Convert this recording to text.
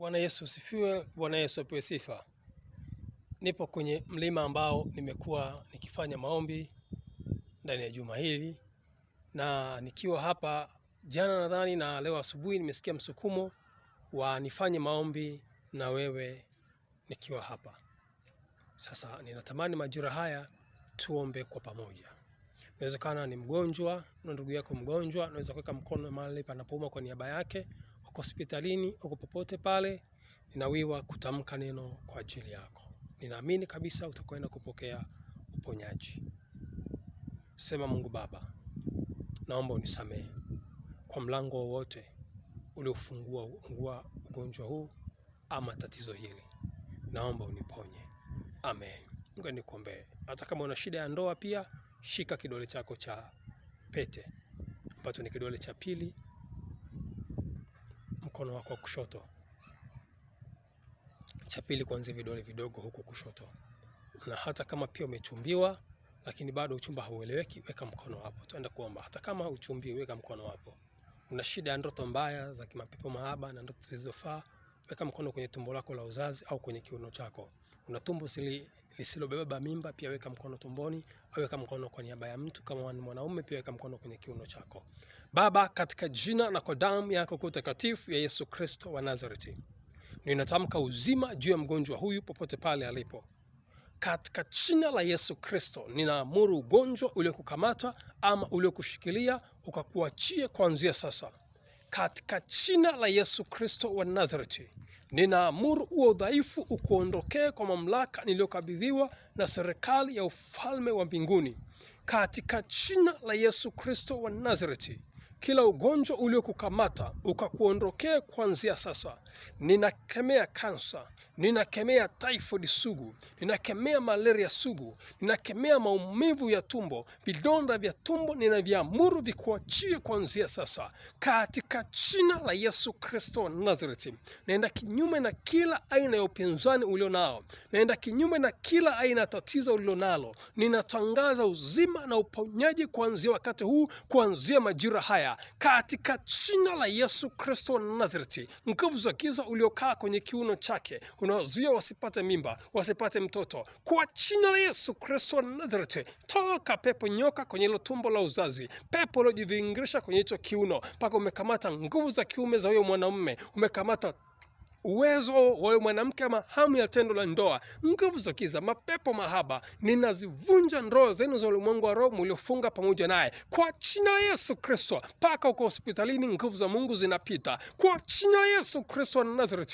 Bwana Yesu sifiwe. Bwana Yesu apewe sifa. Nipo kwenye mlima ambao nimekuwa nikifanya maombi ndani ya juma hili, na nikiwa hapa jana nadhani na leo asubuhi nimesikia msukumo wa nifanye maombi na wewe nikiwa hapa. Sasa ninatamani majira haya tuombe kwa pamoja. Inawezekana ni mgonjwa na ndugu yako mgonjwa, unaweza kuweka mkono mahali panapouma kwa niaba yake. Uko hospitalini, uko popote pale, ninawiwa kutamka neno kwa ajili yako. Ninaamini kabisa utakwenda kupokea uponyaji. Sema: Mungu Baba, naomba unisamehe kwa mlango wowote uliofungua ugonjwa huu ama tatizo hili, naomba uniponye. Amen. Mungu nikuombee. Hata kama una shida ya ndoa pia, shika kidole chako cha pete ambacho ni kidole cha pili, mkono wako wa kushoto, cha pili kuanzia vidole vidogo huko kushoto. Na hata kama pia umechumbiwa lakini bado uchumba haueleweki, weka mkono hapo. Tuenda kuomba. Hata kama uchumbi, weka mkono hapo. Una shida ya ndoto mbaya za kimapepo mahaba na ndoto zisizofaa, weka mkono kwenye tumbo lako la uzazi au kwenye kiuno chako. Una tumbo lisilobeba mimba, pia weka mkono tumboni, au weka mkono kwa niaba ya mtu. Kama ni mwanaume, pia weka mkono kwenye kiuno chako. Baba, katika jina na kwa damu yako kuu takatifu ya Yesu Kristo wa Nazareti, ninatamka uzima juu ya mgonjwa huyu popote pale alipo. Katika jina la Yesu Kristo ninaamuru ugonjwa uliokukamata ama uliokushikilia ukakuachie kuanzia sasa. Katika jina la Yesu Kristo wa Nazareti ninaamuru huo udhaifu ukuondokee kwa mamlaka niliyokabidhiwa na serikali ya ufalme wa mbinguni. Katika jina la Yesu Kristo wa Nazareti, kila ugonjwa uliokukamata ukakuondokee kuanzia sasa. Ninakemea kansa, ninakemea typhoid sugu, ninakemea malaria sugu, ninakemea maumivu ya tumbo, vidonda vya tumbo ninaviamuru vikuachie kuanzia sasa, katika jina la Yesu Kristo wa Nazareti. Naenda kinyume na kila aina ya upinzani ulio nao, naenda kinyume na kila aina ya tatizo ulilonalo. Ninatangaza uzima na uponyaji kuanzia wakati huu, kuanzia majira haya, katika jina la Yesu Kristo wa Nazareti. Nguvu za giza uliokaa kwenye kiuno chake unawazuia wasipate mimba, wasipate mtoto, kwa jina la Yesu Kristo wa Nazareti, toka pepo nyoka kwenye hilo tumbo la uzazi, pepo uliojivingirisha kwenye hicho kiuno, mpaka umekamata nguvu za kiume za huyo mwanamume, umekamata uwezo wa mwanamke ama hamu ya tendo la ndoa, nguvu za giza, mapepo mahaba, ninazivunja ndoa zenu za ulimwengu wa roho mliofunga pamoja naye kwa jina la Yesu Kristo. Mpaka uko hospitalini, nguvu za Mungu zinapita kwa jina la Yesu Kristo wa Nazareti.